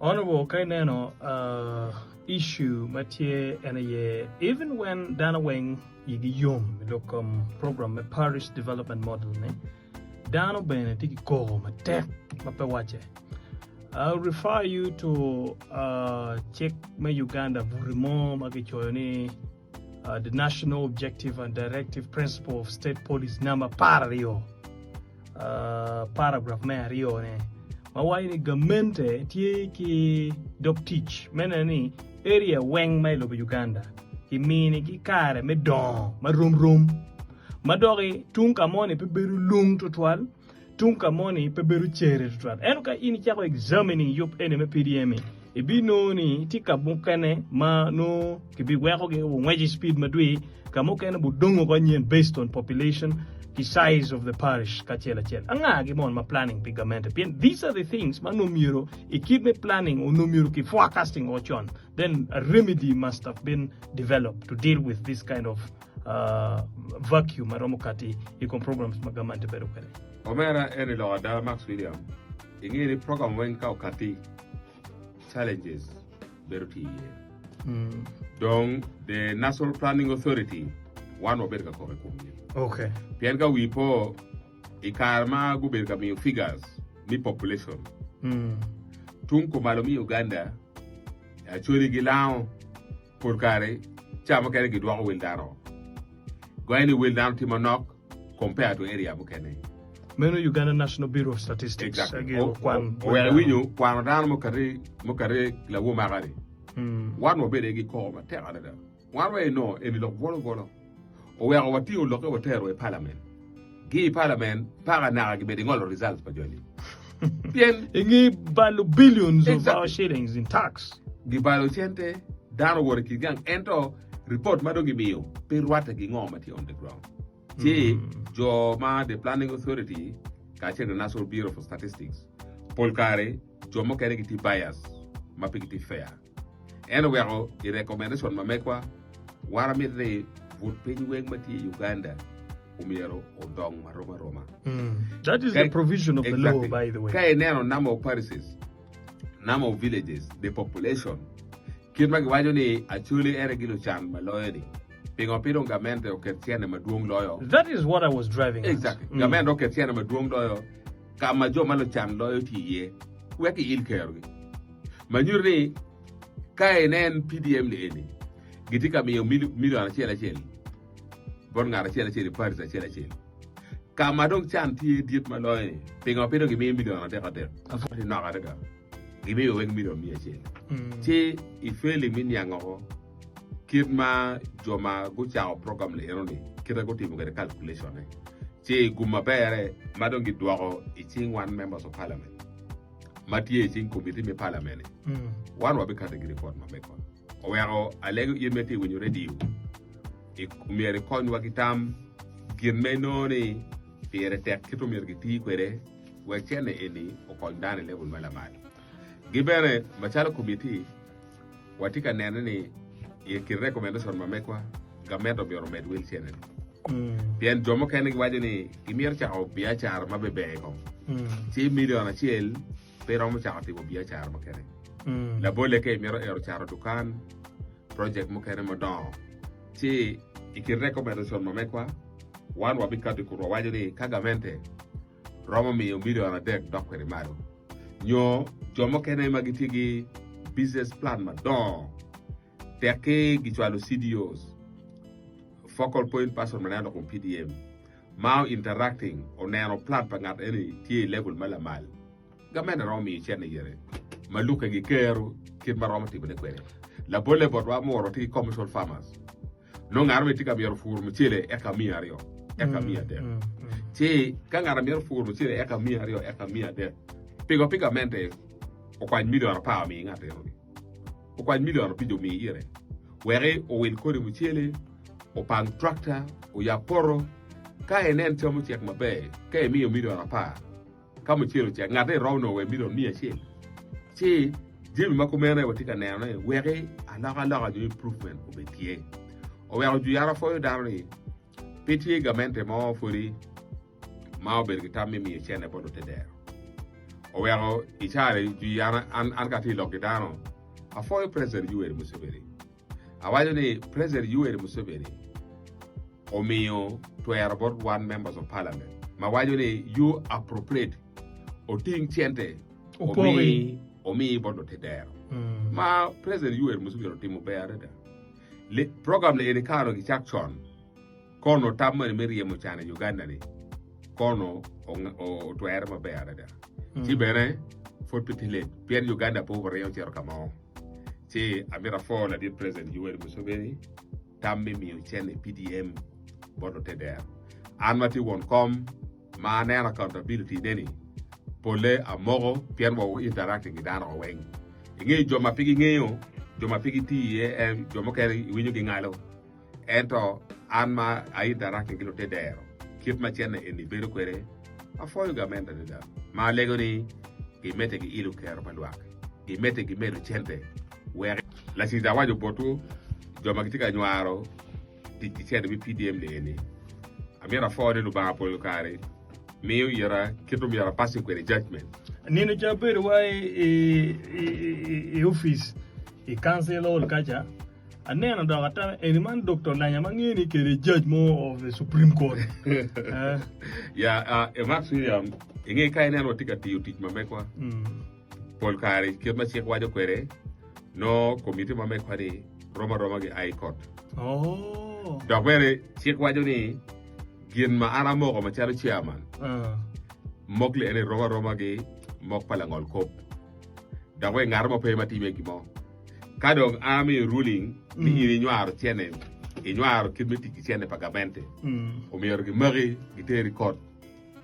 Honorable ka ineno uh, issue ma tye en aye even when dano weng igi yom i lok kom program me Parish Development Model ni dano bene tye ki koko matek ma pe wacce. I'll refer you to uh, cik me Uganda buti mo ma kicoyo ni uh, the National Objective and Directive Principle of State Policy number 12 uh, paragraph me aryone ma waco ni gamente tye ki dog tic me neno ni area weng ma i lobo Uganda kiminigi kare me dongo ma rom rom ma doki tung ka moni pe bedo lung tutwal tung ka moni pe bedo cere tutwal. Ento ka in icako examining yub eni me PDM-i, ibinongo ni tye ka mukene ma nongo kibiwekogi gungwec i speed madwir, ka mukene budongo oko anyen based on population ki size of the parish kacel acel. Angagi mono ma planning pi gamente? Pien these are the things ma onongo myero i kit me planning onongo myero ki forecasting oko con, then a remedy must have been developed to deal with this kind of vacuum ma romo kati i kom programs ma gamente bedo kwede. Omera eni lok ada Max William inge ni program weng ka okati challenges bedo tye iye dong the National Planning Authority wan wabedo ka kok i komgi Okay. pien ka wii po i kare ma gubedo ka miyo figures me population tung kumalo me Uganda actually gilango Pol kare, ca mukene gidwoko wel dano. Goye ni wel dano tye manok compare to area mukene. Meno Uganda National Bureau of Statistics Exactly. aye okwan wel Oweko dano. iwinyo kwano dano mukati mukati lawo maka-ni. Wan wabedo aye ki koko matek adada. Wan wa eno eni lok bwolo bwolo. Oweko watingo lokke watero i parliament. Ki i parliament paka naka gibedo ingolo results pa joni. Pien Inge balo billions of Exactly. our shillings in tax. Gibalo cente, dano owoto i kin gang ento report ma dong gimiyo pe rwatte ki ngo ma tye on the ground. Ci jo ma the planning authority kacel ki National Bureau for Statistics pol kare jo mukene gitye bias ma pe gitye fair. En oweko i recommendation ma megwa, wan wamito ni but piny weng ma tye i Uganda omyero odong marom aroma. That is the provision of the law by the way. Ka ineno number of parishes, number of villages, the population, kit ma giwaco ni Acholi en aye gi lucan ma loyo-ni, pingo pe dong gamente oket cene madwong loyo? That is what I was driving at. Exactly. Gamente oket cene madwong loyo ka ma jo ma lucan loyo tye iye wek giil kerogi. Ma nyuto ni ka inen PDM ni eni gitye ka miyo milion acel acel bot ngat acel acel i parish acel acel ka ma dong can tye dit ma loyo ni pingo pe dong gimiyo milion adek adek ni nok adada gimiyo weng milion miya acel ci i feli me niang oko kit ma jo ma gucako program ni eno ni kite gutimo kwede calculation ne ci gum maberre ma dong gidwoko i cing wan members of parliament ma tye i cing komiti me parliament ni wan wabikato ki report ma megwa oweko alego in ma itye winyo radio myero ikonywa ki tam gin ma inongo ni pire tek kit myero giti kwede wek cene eni okony dano i level ma lamal gi bene macalo komiti Watye ka nene ni i kin recommendation ma megwa, gamente omyero omed wel cene ni. Pien jo mukene giwaco ni gimito cako biacara ma beber kong. Ci milion acel pe romo cako timo biacara mukene. Labolle ka imito ero cato dukan, project mukene madongo. Ci i kin recommendation ma megwa, wan wabikato i kun wawaco ni ka gamente romo miyo milion adek dok kwede malo. Nyo jo mukene ma gitye ki business plan madongo tekki gicwalo CDOs, focal point person ma neno lok kom PDM, ma o interacting oneno plan pa ngat eni tye i level ma lamal. Gamente romo miyo cente gire ma lukke ki kero kit ma romo timone kwede. Labolle botwa muro tye ki commercial farmers. Nongo ngat mo tye ka myero pur mucele eka 200, eka 300. Ci ka ngat myero pur mucele eka 200, eka 300, pingo pi gamente okwany milion apar omi ngat eno-ni? Okwany milion abic omi ire wek owil kodi mucele, opang tractor, oyab poto. Ka inen cam ocek maber, ka imiyo milion apar, Ka mucel ocek, ngat-te romo nongo wa i milion miya acel. Ci jami ma kumeno aye watye ka nenone weki alokaloka nyo improvement obed tye. Oweko juyara pwoyo dano ni pe tye gamente mo pwodi ma obedo ki tam me miyo cene bot lutedero. Oweko i caa-ni jwi an an an ka atye i lok ki dano, apwoyo President Yoweri Museveni. Awaco ni President Yoweri Museveni omiyo twero bot wan members of parliament ma waco ni you appropriate oting cente omi omi bot lutedero. Ma President Yoweri Museveni otimo ber adada. Le, program ni eni kare gicak con kono tam moni me ryemo can i Uganda ni kono otwere maber adada. Ci bene pwod pe tye late pien Uganda pe oringo cito ka mo. Ci amito apwo ladit President Yoweri Museveni tam me miyo cene PDM bot lutedero. An ma tye won kom ma aneno accountability ne ni pole amoko pien wa interacting ki dano weng. Ingeyo jo ma pe gingeyo, jo ma pe gitiyo iye, jo mukene iwinyo gingalo. Ento an ma a interacting ki lutedero kit ma cene eni bedo kwede, apwoyo gamente adada ma alego ni gimedde ki ilo kero pa lwak, gimedde ki medo cente wek Lacen awaco botwu jo ma gitye ka nywaro tic ki cente me PDM ni eni, amyero apwo ni Lubanga pol kare miyo ira kit ma myero apassing kwede judgment. Nino ca abedo wa i opic i council hall kaca, Aneno dok atamo eni man Doktor Lanya ma ngeyo ni kede judge mo of the Supreme Court. Eh. Ya, uh, Max William, inge ka ineno watye ka tiyo tic ma mekwa, Mm. pol kare kit ma cik waco kwede, no komiti ma mekwa ni rom aroma ki High Court. Oh. Dok bene cik waco ni gin ma an amoko macalo chairman, Ah. mok li eni rom aroma ki mok pa langol kop. Dok bene ngat mo pe ma time gin mo. Ka dong an amiyo ruling ni in inywaro cene, inywaro kit me tic ki cene pa gamente, omyero gimaki giteri i kot.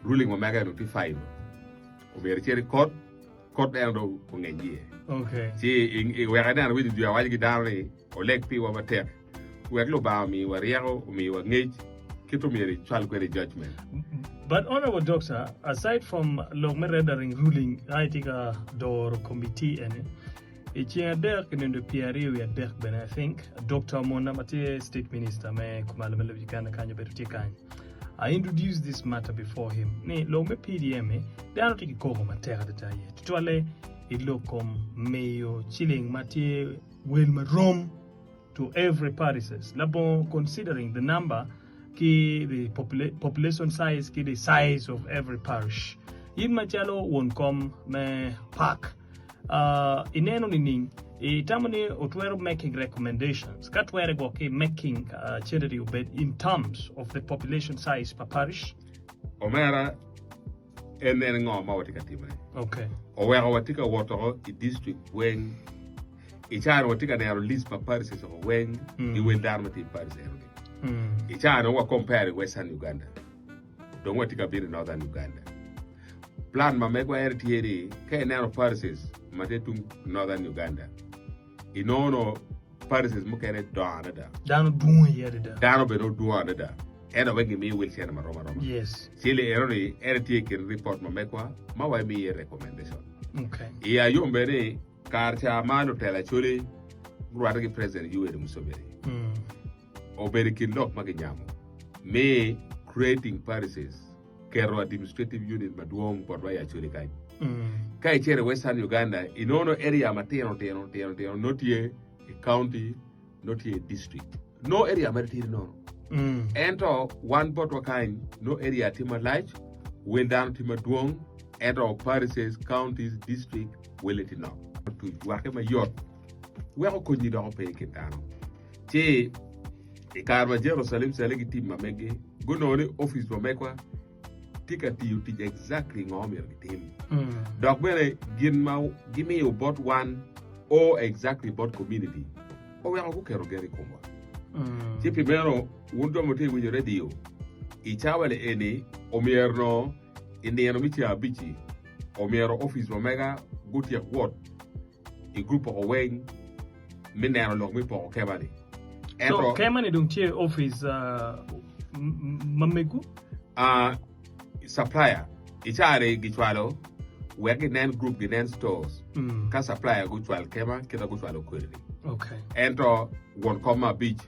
Ruling ma mege dong tye final. Omyero icit i kot, kot eno dong ongeny iye. Okay. Ci i- i- wek aneno winjo jwi awaco ki dano ni oleg piwa matek wek Lubanga omiwa ryeko, omiwa ngec kit omyero icwal kwede judgment. But honorable doctor, aside from lok me rendering ruling, a itye ka doro committee eni, I ceng adek ki nindo pyeraryo wiye adek bene I think Dokta Omona ma tye state minister me kumalo me lobo Uganda kany obedo tye kany. I introduced this matter before him ni lok me PDM ni dano tye ki koko matek adada iye tutwalle i lok kom miyo ciling ma tye wel marom to every parishes labongo considering the number ki the population size ki the size of every parish. In macalo won kom me park Ineno nining? Itamo ni otwero making recommendations ka twere gwok ki making charity obed in terms of the population size pa parish? Omera, en nene ngo ma watye ka timone? Okay. Oweko watye ka wot oko i district weng. I caa-ni watye ka neno list pa parishes oko weng ki wel dano ma tye i parish eno-ni. I caa-ni wa compare i Western Uganda. Dong watye ka bino i Northern Uganda. Plan ma megwa ene tye ni ka ineno parishes ma tye tung Northern Uganda, inongo no parishes mukene dongo adada. Dano dwong iye adada. Dano bene odwong adada. Ento wek gimiyo wel cene marom aroma. Yes. Ci li eno ni ene tye i kin report ma megwa ma wamiyo iye recommendation. Okay. I ayom bene ni kare ca ma lutela Acholi gurwatte ki President Yoweri Museveni, Obedo i kin lok ma ginyamo me creating parishes, keto administrative unit madwong botwa i Acholi kany. Ka icito i Western Uganda, inongo nongo area matino tino tino tino nongo tye i county, nongo tye i district. Nongo area mere tidi nono. Ento wan botwa kany nongo area tye malac, wel dano tye madwong, ento parishes, counties, district wele tye nok. Tuc wakke mayot weko konyi doko pe i kin dano. Ci i kare ma Jerucalem cale ki tim ma meggi, gunongo ni opic pa megwa tye ka tiyo tic exactly ngo myero gitim. Dok bene gin ma gimiyo bot wan o exactly bot community oweko guketo gen i komwa. Ci pi meno, wun jo ma wutye ka winyo radio, i cawa ni eni omyero nongo i nino me ceng abic-ci omyero opic pa mega gutyek wot i gurup poko weng me neno lok me poko kema-ni. So Ento kema-ni dong tye i opic ma mego? Ah, supplier i caa-ni gicwalo wek ginen gurup ginen stores ka supplier gucwal kema kita gucwalo kwede-ni. Okay. Ento won kom me abic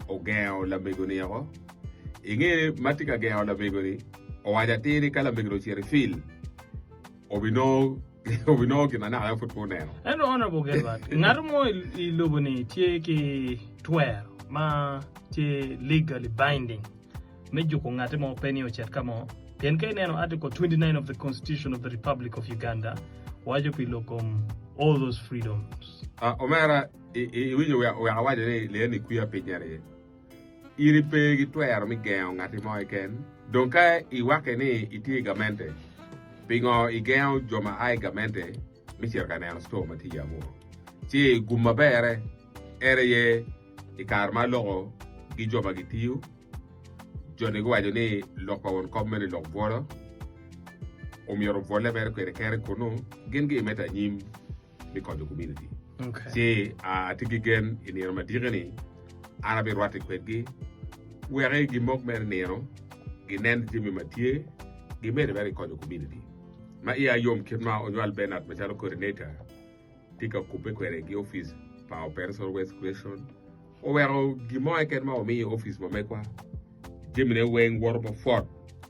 ogengo lamego-ni oko. Inge ma tye ka gengo lamego-ni, owaco atir ni ka lamego-ni ocito i field. Obinongo obinongo gin ma naka pud pe oneno. Ento Honorable Gilbert, ngat mo i lobo ni tye ki twero ma tye legally binding me juko ngati mo pe ni ocit ka mo pien ka ineno Article 29 of the Constitution of the Republic of Uganda waco pi lok kom all those freedoms. Ah, omera, iwinyo wek awaco ni lee ni kwiya piny aye. In ipe ki twero me gengo ngati mo keken. Dong ka iwakke ni itye i gamente, pingo igengo jo ma a i gamente me cito ka neno store ma tye i Amuru? Ci gum maberre en aye i kare ma aloko ki jo ma gitiyo, jo-ni guwaco ni lok pa won kom meno lok bwolo, omyero obwolle mere kwede kene kunnu, gin gimedde anyim. me konyo community. Ci atye ki gen i nino madiki ni an abirwatte kwedgi wek gimok mere nino, ginen jami ma tye, gimedde mere ki konyo community. Ma iya yom kit ma Onywal Bernard macalo coordinator tye ka kubbe kwede ki opic pa Operation Waste Creation oweko gin mo keken ma wamiyo i opic ma megwa jamine weng woto mapwot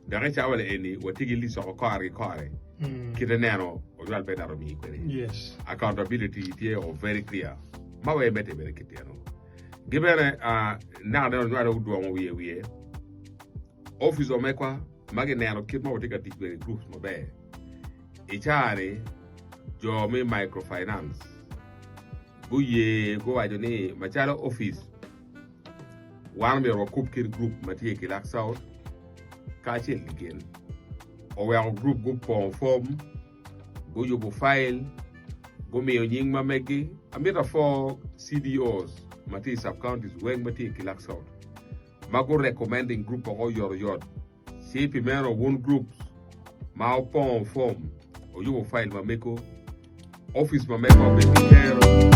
dok i cawa eni watye ki licoko kore ki kore kite neno onywal pe dano omiyi kwede. Accountability tye o very clear ma weng medde bene kit eno. Gi bene naka neno onywal odwongo wiye wiye opic wa mekwa ma gineno kit ma watye ka tic kwede i groups maber i caa ni jo me microfinance guye guwaco ni macalo opic Wan omyero wakub kin gurup ma tye i Kilak South kacel ki gin. Oweko gurup gupongo fom, guyubo fail, gumiyo nying ma meggi. Amito apwo CDOs ma tye i sub-counties weng ma tye i Kilak South ma gu recommending gurup woko oyotoyot. Ci pi meno wun groups ma wupongo fom, wuyubo fail ma mego, opic ma mego obed ki kero.